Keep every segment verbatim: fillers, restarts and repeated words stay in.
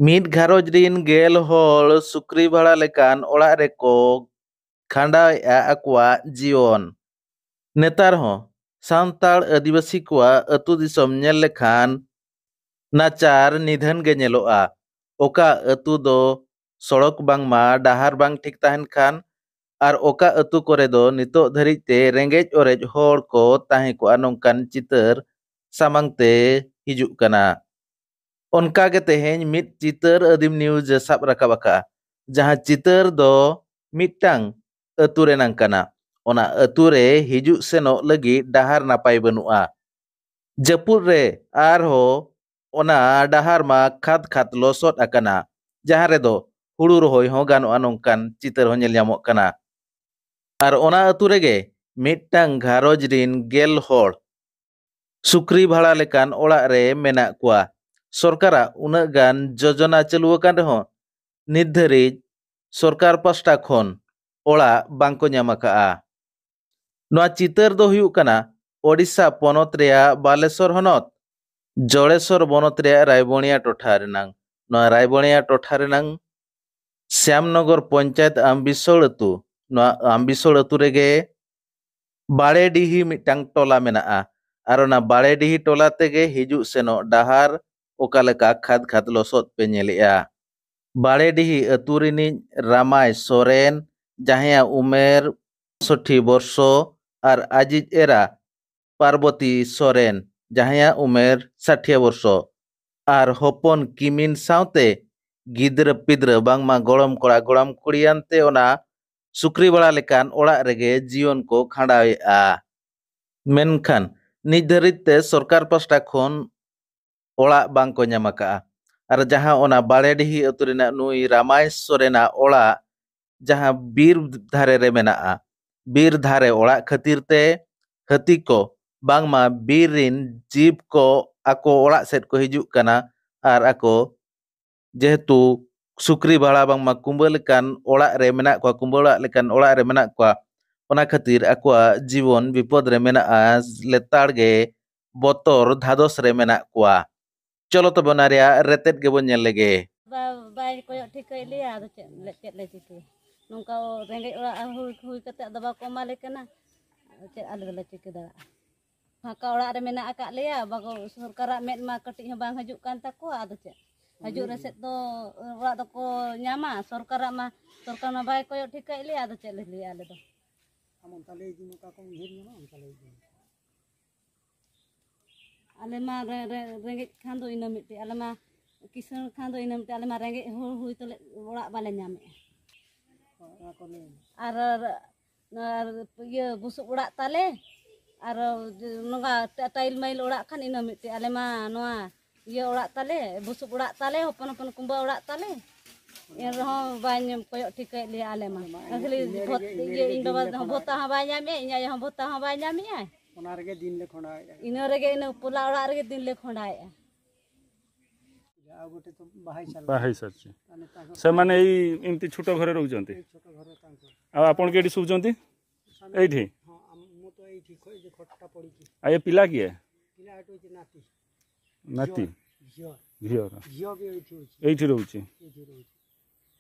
ᱢᱤᱫ ᱜᱷᱟᱨᱚᱸᱡᱽ ᱨᱤᱱ ᱜᱮᱞ ᱦᱚᱲ ᱥᱩᱠᱨᱤ ᱵᱷᱟᱲᱟ ᱞᱮᱠᱟᱱ ᱚᱲᱟᱜ ᱨᱮᱠᱚ ᱠᱷᱟᱸᱰᱟᱣᱮᱫᱼᱟ ᱟᱠᱚᱣᱟᱜ ᱡᱤᱭᱚᱱ᱾ ᱱᱮᱛᱟᱨ ᱦᱚᱸ ᱥᱟᱱᱛᱟᱲ ᱟᱹᱫᱤᱵᱟᱹᱥᱤ ᱠᱚᱣᱟᱜ ᱟᱹᱛᱩ ᱫᱤᱥᱚᱢ ᱧᱮᱞ ᱞᱮᱠᱷᱟᱱ ᱱᱟᱪᱟᱨ ᱱᱤᱫᱷᱟᱹᱱ ᱜᱮ ᱧᱮᱞᱚᱜᱼᱟ᱾ ᱚᱠᱟ ᱟᱹᱛᱩ ᱫᱚ ᱥᱚᱲᱚᱠ ᱵᱟᱝᱢᱟ ᱰᱟᱦᱟᱨ ᱵᱟᱝ ᱴᱷᱤᱠ ᱛᱟᱦᱮᱱ ᱠᱷᱟᱱ ᱟᱨ ᱚᱠᱟ ᱟᱹᱛᱩ ᱠᱚᱨᱮ ᱫᱚ ᱱᱤᱛᱚᱜ ᱫᱷᱟᱹᱨᱤᱡ ᱛᱮ ᱨᱮᱸᱜᱮᱡ ᱚᱨᱮᱡ ᱦᱚᱲ ᱠᱚ ᱛᱟᱦᱮᱸ ᱠᱚᱜᱼᱟ, ᱱᱚᱝᱠᱟᱱ ᱪᱤᱛᱟᱹᱨ ᱥᱟᱢᱟᱝ ᱛᱮ ᱦᱤᱡᱩᱜ ᱠᱟᱱᱟ᱾ ᱚᱱᱠᱟ ᱜᱮ ᱛᱮᱦᱮᱧ ᱢᱤᱫ ᱪᱤᱛᱟᱹᱨ ᱟᱹᱫᱤᱢ ᱱᱤᱭᱩᱡᱽ ᱮ ᱥᱟᱵ ᱨᱟᱠᱟᱵ ᱟᱠᱟᱫᱼᱟ, ᱡᱟᱦᱟᱸ ᱪᱤᱛᱟᱹᱨ ᱫᱚ ᱢᱤᱫᱴᱟᱝ ᱟᱹᱛᱩ ᱨᱮᱱᱟᱝ ᱠᱟᱱᱟ᱾ ᱚᱱᱟ ᱟᱹᱛᱩ ᱨᱮ ᱦᱤᱡᱩᱜ ᱥᱮᱱᱚᱜ ᱞᱟᱹᱜᱤᱫ ᱰᱟᱦᱟᱨ ᱱᱟᱯᱟᱭ ᱵᱟᱹᱱᱩᱜᱼᱟ᱾ ᱡᱟᱹᱯᱩᱫ ᱨᱮ ᱟᱨᱦᱚᱸ ᱚᱱᱟ ᱰᱟᱦᱟᱨ ᱢᱟ ᱠᱷᱟᱫᱽ ᱠᱷᱟᱫᱽ ᱞᱚᱥᱚᱫ ᱟᱠᱟᱱᱟ, ᱡᱟᱦᱟᱸ ᱨᱮᱫᱚ ᱦᱩᱲᱩ ᱨᱚᱦᱚᱭ ᱦᱚᱸ ᱜᱟᱱᱚᱜᱼᱟ, ᱱᱚᱝᱠᱟᱱ ᱪᱤᱛᱟᱹᱨ ᱦᱚᱸ ᱧᱮᱞ ᱧᱟᱢᱚᱜ ᱠᱟᱱᱟ᱾ ᱟᱨ ᱚᱱᱟ ᱟᱹᱛᱩ ᱨᱮᱜᱮ ᱢᱤᱫᱴᱟᱝ ᱜᱷᱟᱨᱚᱸᱡᱽ ᱨᱤᱱ ᱜᱮᱞ ᱦᱚᱲ ᱥᱩᱠᱨᱤ ᱵᱷᱟᱲᱟ ᱞᱮᱠᱟᱱ ᱚᱲᱟᱜ ᱨᱮ ᱢᱮᱱᱟᱜ ᱠᱚᱣᱟ᱾ ᱥᱚᱨᱠᱟᱨᱟᱜ ᱩᱱᱟᱹᱜ ᱜᱟᱱ ᱡᱳᱡᱚᱱᱟ ᱪᱟᱹᱞᱩ ᱟᱠᱟᱱ ᱨᱮᱦᱚᱸ ᱱᱤᱛ ᱫᱷᱟᱹᱨᱤᱡ ᱥᱚᱨᱠᱟᱨ ᱯᱟᱥᱴᱟ ᱠᱷᱚᱱ ᱚᱲᱟᱜ ᱵᱟᱝᱠᱚ ᱧᱟᱢ ᱟᱠᱟᱫᱼᱟ᱾ ᱱᱚᱣᱟ ᱪᱤᱛᱟᱹᱨ ᱫᱚ ᱦᱩᱭᱩᱜ ᱠᱟᱱᱟ ᱳᱰᱤᱥᱟ ᱯᱚᱱᱚᱛ ᱨᱮᱭᱟᱜ ᱵᱟᱞᱮᱥᱚᱨ ᱦᱚᱱᱚᱛ ᱡᱚᱲᱮᱥᱚᱨ ᱵᱚᱱᱚᱛ ᱨᱮᱭᱟᱜ ᱨᱟᱭᱵᱚᱬᱤᱭᱟ ᱴᱚᱴᱷᱟ ᱨᱮᱱᱟᱝ᱾ ᱱᱚᱣᱟ ᱨᱟᱭᱵᱚᱬᱤᱭᱟ ᱴᱚᱴᱷᱟ ᱨᱮᱱᱟᱝ ᱥᱭᱟᱢᱱᱚᱜᱚᱨ ᱯᱚᱧᱪᱟᱭᱮᱛ ᱟᱢᱵᱤᱥᱚᱲ ᱟᱹᱛᱩ᱾ ᱱᱚᱣᱟ ᱟᱢᱵᱤᱥᱚᱲ ᱟᱹᱛᱩ ᱨᱮᱜᱮ ᱵᱟᱲᱮᱰᱤᱦᱤ ᱢᱤᱫᱴᱟᱝ ᱴᱚᱞᱟ ᱢᱮᱱᱟᱜᱼᱟ᱾ ᱟᱨ ᱚᱱᱟ ᱵᱟᱲᱮᱰᱤᱦᱤ ᱴᱚᱞᱟ ᱛᱮᱜᱮ ᱦᱤᱡᱩᱜ ᱥᱮᱱᱚᱜ ᱰᱟᱦᱟᱨ ᱚᱠᱟ ᱞᱮᱠᱟ ᱠᱷᱟᱫᱽ ᱠᱷᱟᱫᱽ ᱞᱚᱥᱚᱫ ᱯᱮ ᱧᱮᱞᱮᱜᱼᱟ᱾ ᱵᱟᱲᱮᱰᱤᱦᱤ ᱟᱹᱛᱩ ᱨᱤᱱᱤᱡ ᱨᱟᱢᱟᱭ ᱥᱚᱨᱮᱱ, ᱡᱟᱦᱟᱸᱭᱟᱜ ᱩᱢᱮᱨ ᱯᱚᱸᱭᱥᱚᱴᱴᱤ ᱵᱚᱨᱥᱚ, ᱟᱨ ᱟᱡᱤᱡ ᱮᱨᱟ ᱯᱟᱨᱵᱚᱛᱤ ᱥᱚᱨᱮᱱ, ᱡᱟᱦᱟᱸᱭᱟᱜ ᱩᱢᱮᱨ ᱥᱟᱴᱷᱤᱭᱟ ᱵᱚᱨᱥᱚ, ᱟᱨ ᱦᱚᱯᱚᱱ ᱠᱤᱢᱤᱱ ᱥᱟᱶᱛᱮ ᱜᱤᱫᱽᱨᱟᱹ ᱯᱤᱫᱽᱨᱟᱹ ᱵᱟᱝᱢᱟ ᱜᱚᱲᱚᱢ ᱠᱚᱲᱟ ᱜᱚᱲᱚᱢ ᱠᱩᱲᱤᱭᱟᱱ ᱛᱮ ᱚᱱᱟ ᱥᱩᱠᱨᱤ ᱵᱟᱲᱟ ᱞᱮᱠᱟᱱ ᱚᱲᱟᱜ ᱨᱮᱜᱮ ᱡᱤᱭᱚᱱ ᱠᱚ ᱠᱷᱟᱸᱰᱟᱣᱮᱫᱼᱟ᱾ ᱢᱮᱱᱠᱷᱟᱱ ᱱᱤᱛ ᱫᱷᱟᱹᱨᱤᱡ ᱛᱮ ᱥᱚᱨᱠᱟᱨ ᱯᱟᱥᱴᱟ ᱠᱷᱚᱱ ᱚᱲᱟᱜ ᱵᱟᱝ ᱠᱚ ᱧᱟᱢ ᱟᱠᱟᱫᱼᱟ᱾ ᱟᱨ ᱡᱟᱦᱟᱸ ᱚᱱᱟ ᱵᱟᱲᱮᱰᱤᱦᱤ ᱟᱹᱛᱩ ᱨᱮᱱᱟᱜ ᱱᱩᱭ ᱨᱟᱢᱟᱭ ᱥᱚᱨᱮᱱᱟᱜ ᱚᱲᱟᱜ ᱡᱟᱦᱟᱸ ᱵᱤᱨ ᱫᱷᱟᱨᱮ ᱨᱮ ᱢᱮᱱᱟᱜᱼᱟ, ᱵᱤᱨ ᱫᱷᱟᱨᱮ ᱚᱲᱟᱜ ᱠᱷᱟᱹᱛᱤᱨ ᱛᱮ ᱦᱟᱹᱛᱤ ᱠᱚ ᱵᱟᱝᱢᱟ ᱵᱤᱨ ᱨᱤᱱ ᱡᱤᱵᱽ ᱠᱚ ᱟᱠᱚ ᱚᱲᱟᱜ ᱥᱮᱫ ᱠᱚ ᱦᱤᱡᱩᱜ ᱠᱟᱱᱟ᱾ ᱟᱨ ᱟᱠᱚ ᱡᱮᱦᱮᱛᱩ ᱥᱩᱠᱨᱤ ᱵᱷᱟᱲᱟ ᱵᱟᱝᱢᱟ ᱠᱩᱢᱵᱟᱹ ᱞᱮᱠᱟᱱ ᱚᱲᱟᱜ ᱨᱮ ᱢᱮᱱᱟᱜ ᱠᱚᱣᱟ, ᱠᱩᱢᱵᱟᱹ ᱚᱲᱟᱜ ᱞᱮᱠᱟᱱ ᱚᱲᱟᱜ ᱨᱮ ᱢᱮᱱᱟᱜ ᱠᱚᱣᱟ, ᱚᱱᱟ ᱠᱷᱟᱹᱛᱤᱨ ᱟᱠᱚᱣᱟᱜ ᱡᱤᱵᱚᱱ ᱵᱤᱯᱚᱫ ᱨᱮ ᱢᱮᱱᱟᱜᱼᱟ, ᱞᱮᱛᱟᱲ ᱜᱮ ᱵᱚᱛᱚᱨ ᱫᱷᱟᱫᱚᱥ ᱨᱮ ᱢᱮᱱᱟᱜ ᱠᱚᱣᱟ᱾ ᱪᱚᱞᱚ ᱛᱚᱵᱮ ᱚᱱᱟ ᱨᱮᱭᱟᱜ ᱨᱮᱛᱮᱫ ᱜᱮᱵᱚᱱ ᱧᱮᱞ ᱞᱮᱜᱮ᱾ ᱵᱟᱭ ᱠᱚᱭᱚᱜ ᱴᱷᱤᱠᱟᱹᱭᱮᱫ ᱞᱮᱭᱟ, ᱟᱫᱚ ᱪᱮᱫ ᱞᱮ, ᱪᱮᱫ ᱞᱮ ᱪᱤᱠᱟᱹᱭᱟ? ᱱᱚᱝᱠᱟ ᱨᱮᱸᱜᱮᱡ ᱚᱲᱟᱜ ᱦᱩᱭ, ᱦᱩᱭ ᱠᱟᱛᱮ ᱟᱫᱚ ᱵᱟᱠᱚ ᱮᱢᱟ ᱞᱮ ᱠᱟᱱᱟ᱾ ᱟᱫᱚ ᱪᱮᱫ ᱟᱞᱮ ᱫᱚᱞᱮ ᱪᱤᱠᱟᱹ ᱫᱟᱲᱮᱭᱟᱜᱼᱟ? ᱯᱷᱟᱸᱠᱟ ᱚᱲᱟᱜ ᱨᱮ ᱢᱮᱱᱟᱜ ᱟᱠᱟᱫ ᱞᱮᱭᱟ, ᱵᱟᱠᱚ, ᱥᱚᱨᱠᱟᱨᱟᱜ ᱢᱮᱫ ᱢᱟ ᱠᱟᱹᱴᱤᱡ ᱦᱚᱸ ᱵᱟᱝ ᱦᱤᱡᱩᱜ ᱠᱟᱱ ᱛᱟᱠᱚᱣᱟ᱾ ᱟᱫᱚ ᱪᱮᱫ, ᱦᱤᱡᱩᱜ ᱨᱮᱥᱮᱫ ᱫᱚ ᱚᱲᱟᱜ ᱫᱚᱠᱚ ᱧᱟᱢᱟ, ᱥᱚᱨᱠᱟᱨᱟᱜ ᱢᱟ, ᱥᱚᱨᱠᱟᱨ ᱢᱟ ᱵᱟᱭ ᱠᱚᱭᱚᱜ ᱴᱷᱤᱠᱟᱹᱭᱮᱫ ᱞᱮᱭᱟ᱾ ᱟᱫᱚ ᱪᱮᱫ ᱞᱮ ᱞᱟᱹᱭᱟ ᱟᱞᱮ ᱫᱚ? ᱟᱢ ᱚᱱᱠᱟ ᱞᱟᱹᱭ ᱤᱫᱤ ᱢᱮ, ᱚᱠᱟ ᱠᱚᱢ ᱩᱭᱦᱟᱹᱨ ᱧᱟᱢᱟ, ᱚᱱᱠᱟ ᱞᱟᱹᱭ ᱤᱫᱤ ᱢᱮ᱾ ᱟᱞᱮ ᱢᱟ ᱨᱮ-, ᱨᱮ-, ᱨᱮᱸᱜᱮᱡ ᱠᱷᱟᱱ ᱫᱚ ᱤᱱᱟᱹ ᱢᱤᱫᱴᱮᱡ, ᱟᱞᱮ ᱢᱟ ᱠᱤᱥᱟᱹᱬ ᱠᱷᱟᱱ ᱫᱚ ᱤᱱᱟᱹ ᱢᱤᱫᱴᱮᱡ, ᱟᱞᱮ ᱢᱟ ᱨᱮᱸᱜᱮᱡ ᱦᱚᱲ ᱦᱩᱭ ᱛᱮᱞᱮ ᱚᱲᱟᱜ ᱵᱟᱞᱮ ᱧᱟᱢᱮᱫᱼᱟ᱾ ᱚᱱᱟ ᱠᱚ ᱞᱟᱹᱭ ᱢᱮ᱾ ᱟᱨ, ᱟᱨ ᱤᱭᱟᱹ ᱵᱩᱥᱩᱵ ᱚᱲᱟᱜ ᱛᱟᱞᱮ, ᱟᱨ ᱱᱚᱝᱠᱟ ᱴᱟ-, ᱴᱟᱭᱤᱞ ᱢᱟᱭᱤᱞ ᱚᱲᱟᱜ ᱠᱷᱟᱱ ᱤᱱᱟᱹ ᱢᱤᱫᱴᱮᱡ, ᱟᱞᱮ ᱢᱟ ᱱᱚᱣᱟ ᱤᱭᱟᱹ ᱚᱲᱟᱜ ᱛᱟᱞᱮ, ᱵᱩᱥᱩᱵ ᱚᱲᱟᱜ ᱛᱟᱞᱮ, ᱦᱚᱯᱚᱱ ᱦᱚᱯᱚᱱ ᱠᱩᱸᱵᱟᱹ ᱚᱲᱟᱜ ᱛᱟᱞᱮ, ᱮᱱ ᱨᱮᱦᱚᱸ ᱵᱟᱭ ᱧᱟᱢ ᱠᱚᱭᱚᱜ ᱴᱷᱤᱠᱟᱹᱭᱮᱫ ᱞᱮᱭᱟ ᱟᱞᱮ ᱢᱟ᱾ ᱟᱞᱮ ᱢᱟ ᱠᱷᱟᱹᱞᱤ ᱤᱱᱟᱹ ᱵᱷᱚᱛ-, ᱨᱮᱜᱮ, ᱤᱱᱟᱹ ᱤᱭᱟᱹ ᱨᱮᱜᱮ ᱤᱧ ᱫᱤᱱ ᱵᱟᱵᱟ ᱞᱮ ᱦᱚᱸ ᱠᱷᱟᱸᱰᱟᱣᱮᱫᱼᱟ᱾ ᱵᱷᱚᱛᱟ ᱦᱚᱸ ᱵᱟᱭ ᱧᱟᱢᱮᱫᱼᱟ, ᱤᱧ ᱟᱭᱳ ᱦᱚᱸ ᱵᱷᱚᱛᱟ ᱦᱚᱸ ᱵᱟᱭ ᱧᱟᱢᱮᱫᱼᱟ᱾ ᱚᱱᱟ ᱨᱮᱜᱮ ᱫᱤᱱ ᱞᱮ ᱠᱷᱟᱸᱰᱟᱣᱮᱫᱼᱟ᱾ ᱤᱱᱟᱹ ᱨᱮᱜᱮ ᱤᱱᱟᱹ ᱯᱚᱞᱟ ᱚᱲᱟᱜ ᱨᱮᱜᱮ ᱫᱤᱱ ᱞᱮ ᱠᱷᱟᱸᱰᱟᱣᱮᱫᱼᱟ᱾ ᱡᱟ ᱜᱚᱴᱮ ᱛᱚ ବାହା ହେଇସାରିଲା। ବାହା ହେଇସାରିଛି। ତାହେଲେ ତାଙ୍କ ସେମାନେ ଏଇ ଏମିତି ଛୋଟ ଘରେ ରହୁଛନ୍ତି। ଏଇ ଛୋଟ ଘରେ ତାଙ୍କ ଆଉ ଆପଣ କେଉଁଠି ଶୋଉଛନ୍ତି? ସ୍ୱାମୀ ଏଇଠି? ହଁ, ଆମ-, ମୁଁ ତ ଏଇଠି ଖ-, ଏଇ ଯେ ଖଟଟା ପଡ଼ିଛି। ଆଉ ଏ ପିଲା କିଏ? ପିଲା ଏଇଠି ଅଛି ନାତି। ନାତି? ଝିଅ। ଝିଅ। ଝିଅର? ଝିଅ ବି ଏଇଠି ଅଛି। ଏଇଠି ରହୁଛି? ଏଇଠି ରହୁଛି।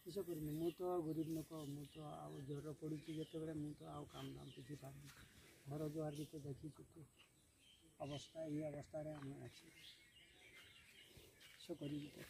କିସ କରିବି, ମୁଁ ତ ଗରିବ ଲୋକ, ମୁଁ ତ ଆଉ ଜ୍ୱର ପଡ଼ିଛି ଯେତେବେଳେ ମୁଁ ତ ଆଉ କାମ ଦାମ କିଛି ପାରୁନି। ଘର ଦୁଆର ବି ତ ଦେଖିଛୁ ତୁ। ଅବସ୍ଥା, ଏଇ ଅବସ୍ଥାରେ ଆମେ ଅଛୁ। କିସ କରିବି ତ?